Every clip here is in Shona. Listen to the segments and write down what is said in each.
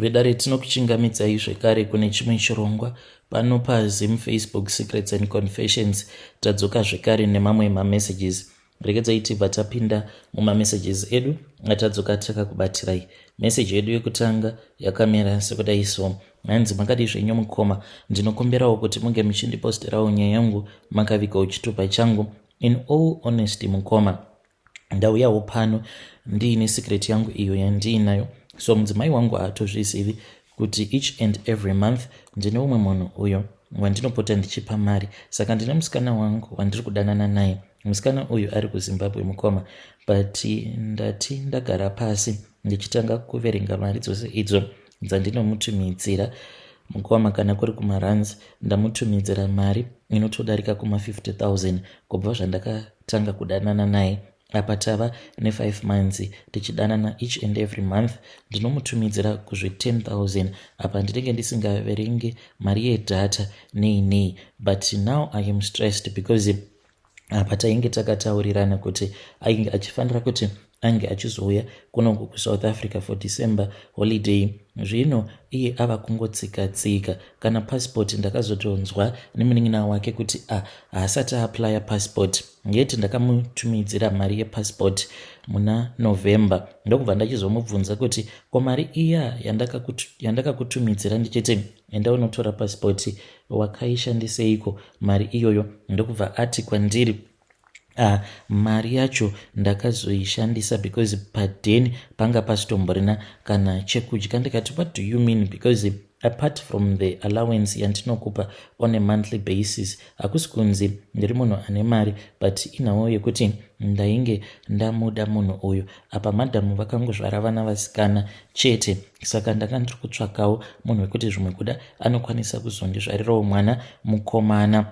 Vedare, tinokuchingamidzai zvekare kune chimwe chirongwa pano paZim Facebook Secrets and Confessions. Tadzoka zvekare nemamwe mamessages. Regedzai tibva tapinda mumamessages edu atadzoka takakubatirai. Meseji yedu yekutanga yakamira sekudai so. Hanzi, "Makadii zvenyu mukoma? Ndinokumbirawo kuti munge muchindiposterawo nyaya yangu makavigawo chitupa changu. In all honesty mukoma, ndauyawo pano ndiine secret yangu iyo yandiinayo. So mudzimai wangu haatozvizivi kuti each and every month ndine umwe munhu uyo wandinopota ndichipa mari. Saka ndine musikana wangu wandiri kudanana naye. Musikana uyu ari kuZimbabwe mukoma, but ndati ndagara pasi ndichitanga kuverenga mari dzose idzo dzandinomutumidzira mukoma, kana kuri kumarands, ndamutumidzira mari inotodarika kuma50 000 kubva zvandakatanga kudanana naye. Apa tava ne5 months tichidanana. Each and every month ndinomutumidzira kuzve10 000. Apa ndinenge ndisingaverengi mari yedata nei nei. But now I am stressed because apa tainge takataurirana kuti ainge achifanira kuti ange achizouya kunoku kuSouth Africa for December holiday. Zvino iye ava kungotsika tsika. Kana passport, ndakazotonzwa nemunin'ina wake kuti a haasati aaplya passport, yeti ndakamutumidzira mari yepassport muna November. Ndokubva ndachizomubvunza kuti ko mari iya yandakakutumidzira ndichiti enda unotora passport, wakaishandiseiko mari iyoyo? Ndokubva ati kwandiri, mari yacho ndakazoishandisa because padheni panga pasitomborina kana chekudya. Ndikati, 'What do you mean? Because apart from the allowance yandinokupa on a monthly basis, hakusi kunzi ndiri munhu ane mari, but inhawo yekuti ndainge ndamuda munhu uyu. Apa madhamu vakangozvara vana vasikana chete, saka ndanga ndiri kutsvakawo munhu wekuti zvimwe kuda anokwanisa kuzondizvarirawo mwana mukomana,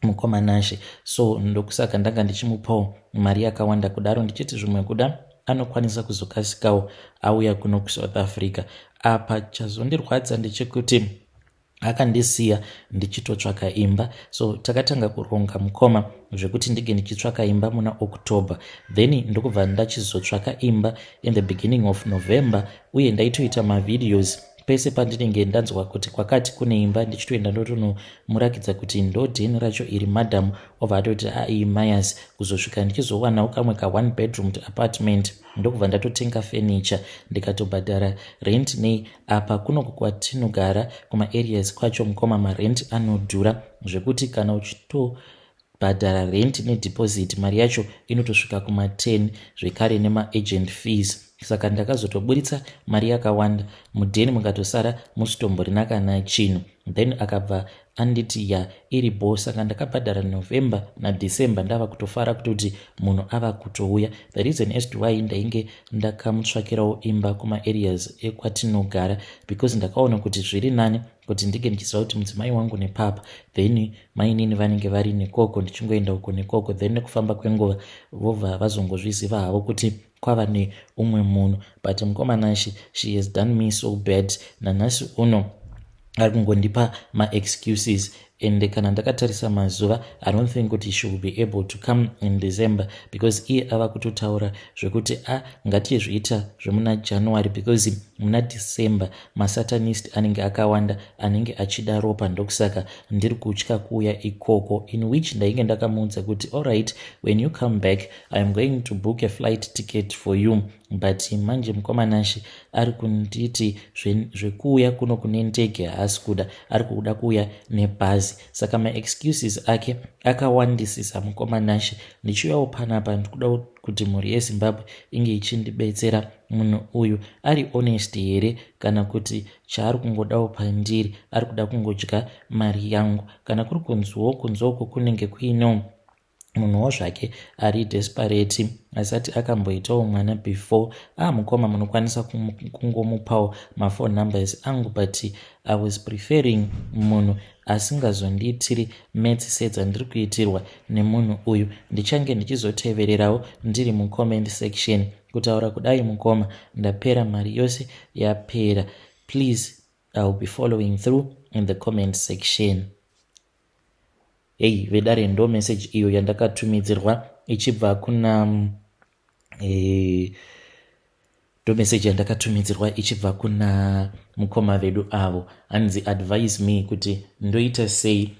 mukomanashe. So ndokusaka ndanga ndichimupawo mari yakawanda kudaro, ndichiti zvimwe kuda anokwanisa kuzokasikawo auya kuno kuSouth Africa. Apa chazondirwadza ndechekuti akandisiya ndichitotsvaka imba. So takatanga kuronga mukoma zvekuti ndinge ndichitsvaka imba muna October, then ndokubva ndachizotsvaka imba in the beginning of November. Uye ndaitoita mavideos pese pandinenge ndanzwa kuti kwakati kune imba, ndichitoenda ndotonomurakidza kuti ndo dheni racho iri madam. Obva atoti ai mayas, kuzosvika ndichizowanawo kamwe ka1 bedroom apartment. Ndokubva ndatotenga furniture, ndikatobhadhara rent nei. Apa kunoku kwatinogara kumaareas kwacho mukoma, marent anodhura zvekuti kana uchitobhadhara rent nedeposit, mari yacho inotosvika kuma10, zvekare nemaagent fees. Saka ndakazotoburitsa mari yakawanda, mudheni mukatosara musitomborina kana chinhu. Then akabva anditi ya iri bo. Saka ndakabhadhara November naDecember, ndava kutofara kutoti munhu ava kutouya. The reason as to why ndainge ndakamutsvakirawo imba kumaareas ekwatinogara, because ndakaona kuti zviri nani kuti ndinge ndichiziva kuti mudzimai wangu nepapa, then mainini vanenge vari nekoko, ndichingoenda uko nekoko. Then nekufamba kwenguva vobva vazongozviziva havo kuti kwava neumwe munhu. But mukomanashi, she has done me so bad. Nanhasi uno ari kungondipa maexcuses, and kana ndakatarisa mazuva, I don't think kuti she will be able to come in December, because iye ava kutotaura zvekuti a ngatizviita zvemuna January, because muna December masatanist anenge akawanda anenge achida ropa. Ndokusaka ndiri kutya kuuya ikoko." In which ndainge ndakamuudza kuti, "Allright, when you come back, I am going to book a flight ticket for you." But manje mukomanashi ari kunditi zvekuuya kuno kune ndege haasi kuda, ari kuda kuuya nebhazi. Saka maexcuses ake akawandisisa mukomanashi. Ndichiuyawo panapa, ndikuda kuti mhuri yeZimbabwe inge ichindibetsera. Munhu uyu ari honest here, kana kuti chaari kungodawo pandiri, ari kuda kungodya mari yangu? Kana kuri kunziwo kunzoko kunenge kuinewo munhuwo zvake ari desperate, asati akamboitawo mwana before, mukoma, munokwanisa kungomupawo maphone numbers angu, but I was preferring munhu asingazondiitiri maths sedzandiri kuitirwa nemunhu uyu. Ndichange ndichizotevererawo ndiri mucomment section. Kutaura kudai mukoma, ndapera, mari yose yapera. Please, I will be following through in the comment section." Hei vedare, ndo message iyo yandakatumidzirwa ichibva kuna Ndomeseji yandakatumidzirwa ichibva kuna mukoma vedu avo. Hanzi, "Advise me kuti ndoita sei."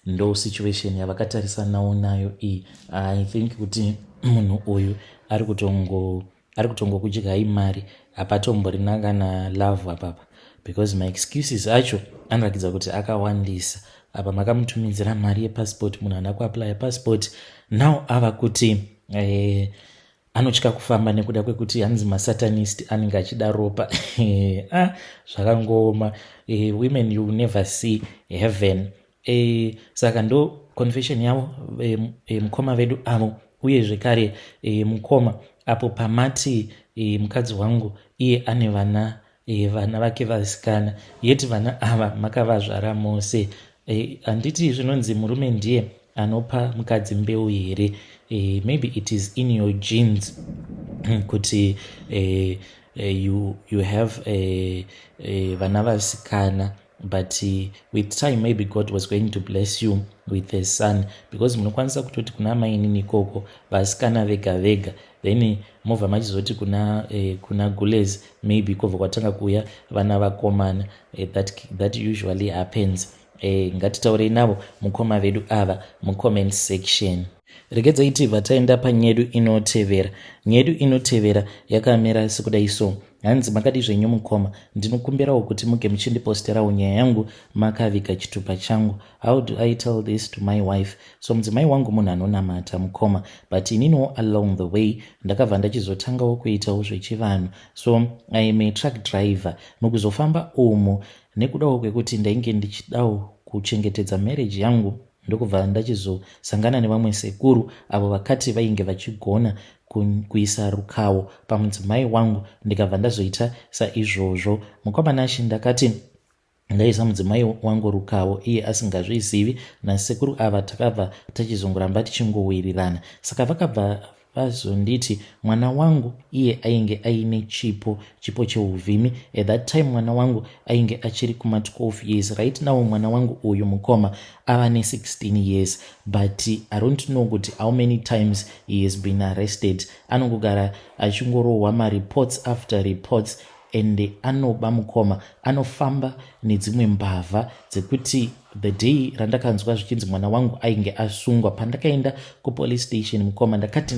Ndo situation yavakatarisanawo nayo iyi. I think kuti munhu uyu ari kutongokudyai mari. Hapatomborina kana love apapa, because maexcuses acho anoratidza kuti akawandisa. Apa makamutumidzira mari yepassport, munhu haana kuapplya passport. Now ava kuti anotya kufamba nekuda kwekuti hanzi masatanist anenge achida ropa. Ah, zvakangooma. Women, you never see heaven. Saka ndo confession yavo, mukoma vedu avo. Uye zvekare, mukoma, apo pamati mukadzi wangu iye ane vana, vana vake vasikana, yeti vana ava makavazvara mose. Handiti zvinonzi murume ndiye anopa mukadzi mbeu here? Maybe it is in your genes kuti you have vana vasikana, but with time maybe God was going to bless you with a son, because munokwanisa kutoti kuna mainini ikoko vasikana vega vega, then mobva machizoti kuna gules, maybe kwobva kwatanga kuuya vana vakomana. That usually happens. Ngatitaurei navo mukoma vedu ava mucomment section. Regedzai tibva taenda panyedu inotevera. Nyedu inotevera yakamira sekudai so. Hanzi, "Makadi zvenyu mukoma? Ndinokumbirawo kuti muge muchindiposterawo nyaya yangu makaviga chitupa changu. How do I tell this to my wife? So mudzimai wangu munhu anonamata, mukoma, but ininiwo along the way ndakabva ndachizotangawo kuitawo zvechivanhu. So I am a truck driver. Mukuzofamba umu, nekudawo kwekuti ndainge ndichidawo kuchengetedza marriage yangu, ndokubva ndachizosangana nevamwe sekuru avo vakati vainge vachigona kuisa rukawo pamudzimai wangu. Ndikabva ndazoita saizvozvo, mukoma Nashi. Ndakati ndaisa mudzimai wangu rukawo iye asingazvizivi nasekuru ava, takabva tachizongoramba tichingowirirana. Saka vakabva vazonditi mwana wangu iye ainge aine chipo cheuvhimi. At that time mwana wangu ainge achiri kuma12 years. Right now mwana wangu uyu, mukoma, ava ne16 years, but I don't know kuti how many times he has been arrested. Anongogara achingorohwa mareports after reports, and anoba, mukoma. Anofamba nedzimwe mbavha dzekuti the day randakanzwa zvichinzi mwana wangu ainge asungwa, pandakaenda kupolice station, mukoma, ndakati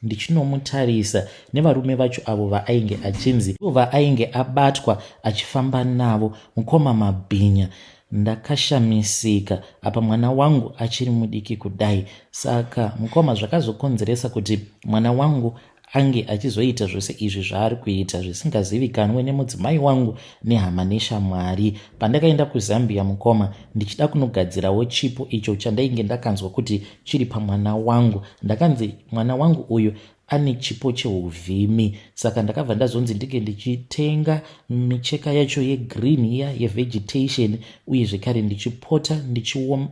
ndichinomutarisa nevarume vacho avo vaainge achinzi vaainge abatwa achifamba navo, mukoma, mabhinya. Ndakashamisika, apa mwana wangu achiri mudiki kudai. Saka mukoma, zvakazokonzeresa kuti mwana wangu ange achizoita zvose izvi zvaari kuita zvisingazivikanwe nemudzimai wangu nehama neshamwari. Pandakaenda kuZambia, mukoma, ndichida kunogadzirawo chipo icho chandainge ndakanzwa kuti chiri pamwana wangu, ndakanzi mwana wangu uyu ane chipo cheuvhimi. Saka ndakabva ndazonzi ndinge ndichitenga micheka yacho yegreen iya yevegetation, uye zvekare ndichipota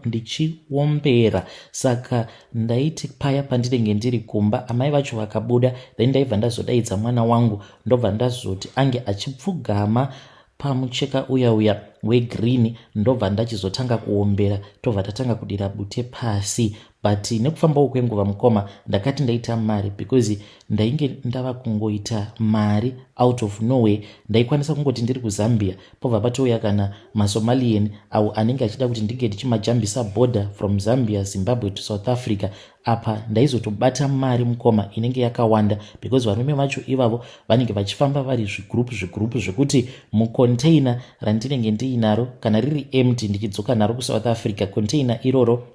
ndichiombera. Saka ndaiti paya pandinenge ndiri kumba, amai vacho vakabuda, then ndaibva ndazodaidza mwana wangu, ndobva ndazoti ange achipfugama pamucheka uya uya wegreen, ndobva ndachizotanga kuombera, tobva tatanga kudira bute pasi. But nekufambawo kwenguva, mukoma, ndakati ndaita mari, because ndainge ndava kungoita mari out of nowhere. Ndaikwanisa kungoti ndiri kuZambia, pobva patouya kana maSomalian avo anenge achida kuti ndinge ndichimajambisa border from Zambia, Zimbabwe to South Africa. Apa ndaizotobata mari, mukoma, inenge yakawanda, because varume vacho ivavo vanenge vachifamba vari zvigroup zvigroup, zvekuti mucontainer randinenge ndiinaro, kana riri empty, ndichidzoka naro kuSouth Africa, container iroro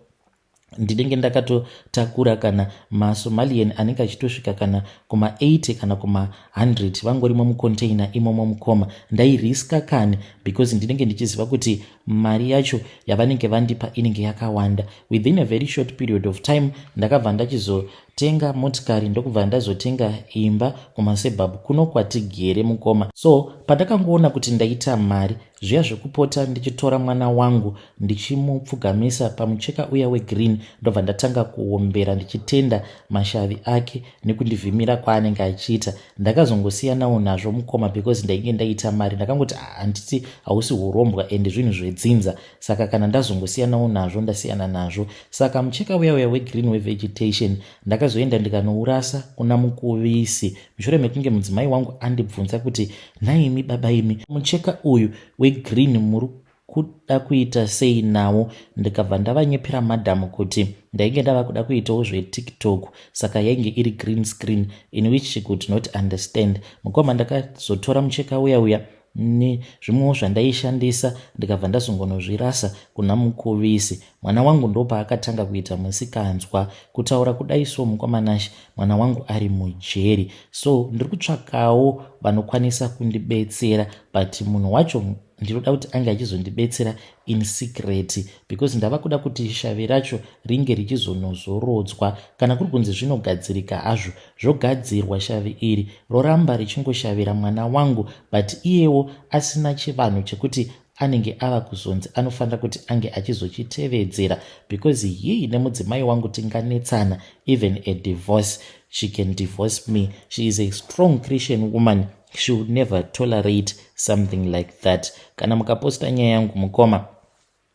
ndinenge ndakatotakura kana maSomalian anenge achitosvika kana kuma80 kana kuma100, vangorimo mucontainer imomo. Mukoma, ndairiska kani, because ndinenge ndichiziva kuti mari yacho yavanenge vandipa inenge yakawanda. Within a very short period of time ndakabva ndachizotenga motikari, ndokubva ndazotenga imba kumasuburbs kuno kwatigere, mukoma. So pandakangoona kuti ndaita mari, Zviya zvekupota ndichitora mwana wangu ndichimupfugamisa pamucheka uya wegreen, ndobva ndatanga kuombera ndichitenda mashavi ake nekundivhimira kwaanenge achiita, ndakazongosiyanawo nazvo mukoma, because ndainge ndaita mari. Ndakangoti, ah, handiti hausi urombwa ende zvinhu zvedzinza, saka kana ndazongosiyanawo nazvo, ndasiyana nazvo. Saka mucheka uya uya wegreen wevegetation ndakazoenda ndikanourasa kuna Mukuvisi mushure mekunge mudzimai wangu andibvunza kuti, "Nhaimi baba imi, mucheka uyu wegreen muri kuda kuita sei nawo?" Ndikabva ndavanyepera madhamu kuti ndainge ndava kuda kuitawo zveTikTok, saka yainge iri green screen, in which she could not understand. Mukoma, ndakazotora mucheka uya uya nezvimwewo zvandaishandisa, ndikabva ndazongonozvirasa kuna Mukuvisi. Mwana wangu ndopaakatanga kuita musikanzwa. Kutaura kudai so, mukoma Nashe, mwana wangu ari mujeri. So ndiri kutsvakawo vanokwanisa kundibetsera, but munhu wacho ndinoda kuti ange achizondibetsera in secret, because ndava kuda kuti shavi racho ringe richizonozorodzwa. Kana kuri kunzi zvinogadzirika hazvo, zvogadzirwa, shavi iri roramba richingoshavira mwana wangu, but iyewo asina chivanhu chekuti anenge ava kuzonzi anofanira kuti ange achizochitevedzera, because yii, nemudzimai wangu tinganetsana, even a divorce. She can divorce me. She is a strong Christian woman. She would never tolerate something like that. Kana mukaposta nyaya yangu, mukoma,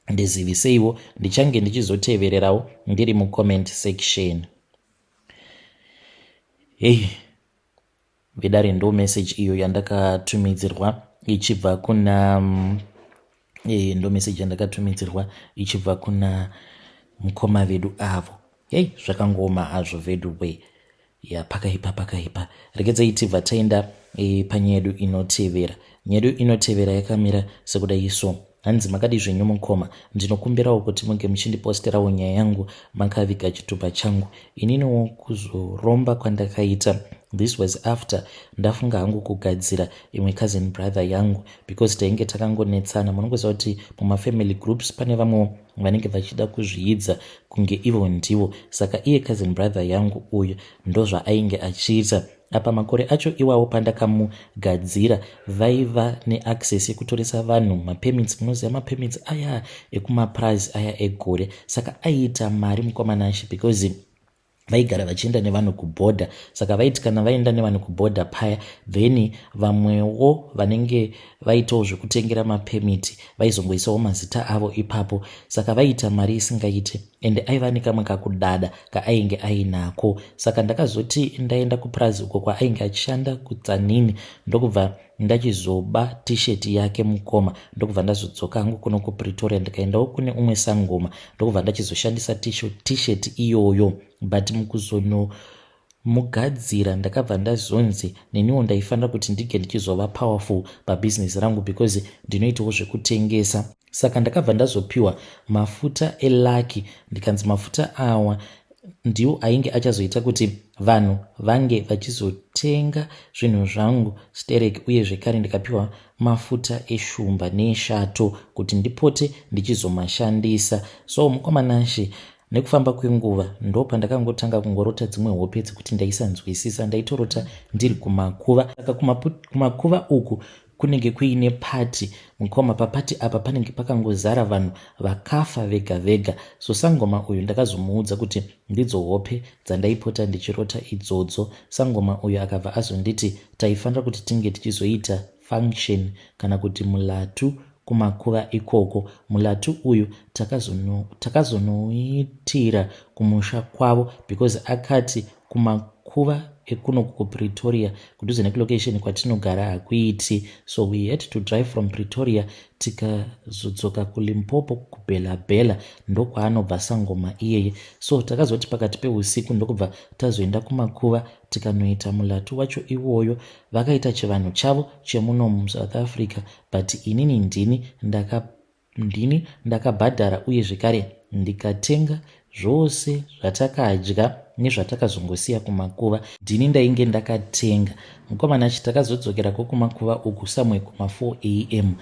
ndiziviseiwo, ndichange ndichizotevererawo ndiri mucomment section. Hei vedare, ndo message iyo yandakatumidzirwa ichibva kuna ndo message yandakatumidzirwa ichibva kuna mukoma vedu avo. Hei, zvakangoma hazvo vedu we. Ya, pakaipa, pakaipa. Regedzai tibva taenda panyaya yedu inotevera. Nyaya yedu inotevera yakamira sekudai so. Hanzi, "Makadi zvenyu mukoma? Ndinokumbirawo kuti munge muchindiposterawo nyaya yangu makaviga chitupa changu. Ininiwo kuzoromba kwandakaita, this was after ndafunga hangu kugadzira imwe cousin brother yangu, because tainge takangonetsana. Munongoziva kuti mumafamily groups pane vamwe vanenge vachida kuzviidza kunge ivo ndivo. Saka iye cousin brother yangu uyu ndozvaainge achiita. Apa makore acho iwawo pandakamugadzira, vaiva neaccess yekutoresa vanhu mapermits. Munoziva mapermits aya ekumaprize aya egore. Saka aiita mari, mukoma Nashe, because vaigara vachienda nevanhu kubhodha. Saka vaiti kana vaenda nevanhu kubhodha paya, then vamwewo vanenge vaitawo zvekutengera mapemiti vaizongoisawo mazita avo ipapo. Saka vaiita mari isingaiti, ende aiva nekamwe kakudada kaainge ainako. Saka ndakazoti ndaenda kupurazi uko kwaainge achishanda kuTsanini, ndokubva ndachizoba tisheti yake, mukoma. Ndokubva ndazodzoka hangu kuno kuPretoria, ndikaendawo kune umwe sangoma, ndokubva ndachizoshandisa tisheti iyoyo. But mukuzonomugadzira, ndakabva ndazonzi neniwo ndaifanira kuti ndinge ndichizova powerful pabhizinesi rangu, because ndinoitawo zvekutengesa. Saka ndakabva ndazopiwa mafuta elucky, ndikanzi mafuta awa ndiwo ainge achazoita kuti vanhu vange vachizotenga zvinhu zvangu sterek. Uye zvekare ndikapiwa mafuta eshumba neeshato kuti ndipote ndichizomashandisa. So mukoma Nashe, nekufamba kwenguva ndo pandakangotanga kungorota dzimwe hope dzekuti ndaisanzwisisa. Ndaitorota ndiri kumakuva. Saka kumakuva uku kunenge kuine pati, mukoma. Papati apa panenge pakangozara vanhu vakafa vega vega. So sangoma uyu ndakazomuudza kuti ndidzo hope dzandaipota ndichirota idzodzo. Sangoma uyu akabva azonditi taifanira kuti tinge tichizoita function kana kuti mulatu kumakuva ikoko. Mulatu uyu takazonoitira kumusha kwavo, because akati kumakuva ekunoku kuPretoria, kudhuze nekulocation kwatinogara, hakuiti. So we had to drive from Pretoria, tikazodzoka kuLimpopo, kuBela-Bela, ndokwaanobva sangoma iyeye. So takazoti pakati peusiku ndokubva tazoenda kumakuva, tikanoita mulatu wacho iwoyo. Vakaita chivanhu chavo chemuno muSouth Africa, but inini ndini ndakabhadhara, uye zvekare ndikatenga zvose zvatakadya nezvatakazongosiya kumakuva. Ndini ndainge ndakatenga, mukoma Nashe. Takazodzokerako kumakuva uku somewhere kuma4 am.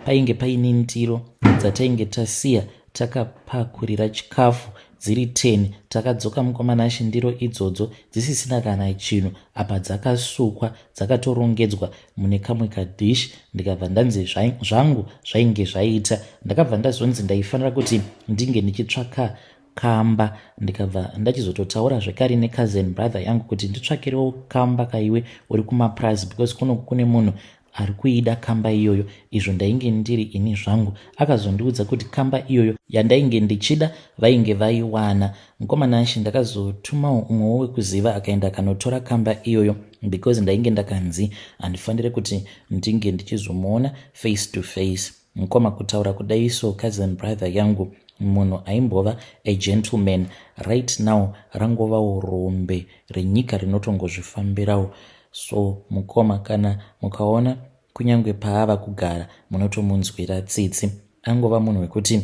Painge paine ndiro dzatainge tasiya takapakurira chikafu. Dziri 10 takadzoka mukoma Nashe ndiro idzodzo dzisisina kana chinhu apa dzakasukwa dzakatorongedzwa mune kamwe kadish ndikabva ndanzi zvangu zvainge zvaita. Ndakabva ndazonzi ndaifanira kuti ndinge ndichitsvaka kamba ndikabva ndachizototaura zvekare necousin brother yangu kuti nditsvakirewo kamba kaiwe uri kumapurazi because kuno kune munhu ari kuida kamba iyoyo izvo ndainge ndiri ini zvangu. Akazondiudza kuti kamba iyoyo yandainge ndichida vainge vaiwana. Mukoma Nashe ndakazotumawo umwewo wekuziva akaenda akanotora kamba iyoyo because ndainge ndakanzi handifanire kuti ndinge ndichizomuona face to face. Mukoma kutaura kudai so cousin brother yangu munhu aimbova a gentleman right now rangovawo rombe renyika rinotongozvifambirawo. So mukoma kana mukaona kunyange paava kugara munotomunzwira tsitsi. Angova munhu wekuti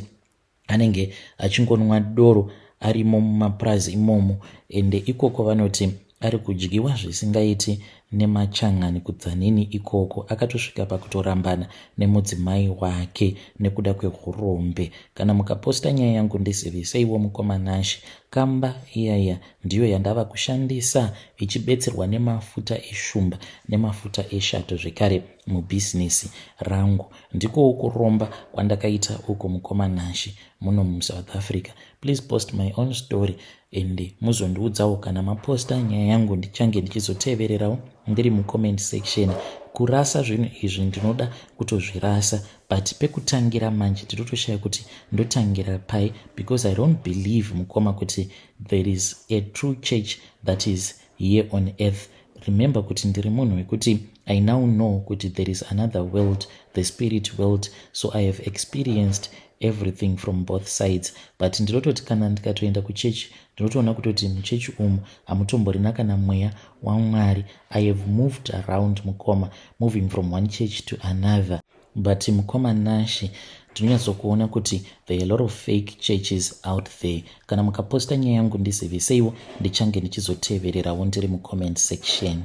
anenge achingonwa doro arimo mumapurazi imomo ende ikoko vanoti ari kudyiwa zvisingaiti nemachangani kuDzanini ikoko. Akatosvika pakutorambana nemudzimai wake nekuda kwehurombe. Kana mukaposta nyaya yangu ndiziviseiwo mukoma Nashe. Kamba iyaiya ndiyo yandava kushandisa ichibetserwa nemafuta eshumba nemafuta eshato zvekare mubhizinesi rangu. Ndikowo kuromba kwandakaita uku mukoma Nashe muno muSouth Africa. Please post my own story and muzondiudzawo kana maposta nyaya yangu ndichange ndichizotevererawo ndiri mucomment section. Kurasa zvinhu izvi ndinoda kutozvirasa but pekutangira manje ndinotoshaya kuti ndotangira pai because I don't believe mukoma kuti there is a true church that is here on earth. Remember kuti ndiri munhu wekuti I now know kuti there is another world, the spirit world, so I have experienced everything from both sides. But ndinototi kana ndikatoenda kuchechi ndinotoona kutoti muchechi umu hamutomborina kana mweya waMwari. I have moved around mukoma, moving from one church to another, but mukoma Nashe ndinonyatsokuona kuti there are a lot of fake churches out there. Kana mukaposta nyaya yangu ndiziviseiwo, ndichange ndichizotevererawo ndiri mucomment section.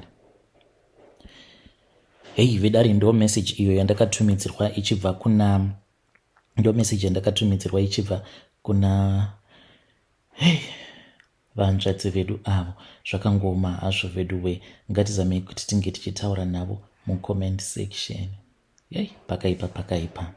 Hei vedare, ndo message iyo yandakatumidzirwa ichibva kuna, ndo message yandakatumidzirwa ichibva kuna, hei, vanzvadzi vedu avo. Zvakangoma hazvo vedu we, ngatizamei kuti tinge tichitaura navo mucomment section. Yei, pakaipa, pakaipa.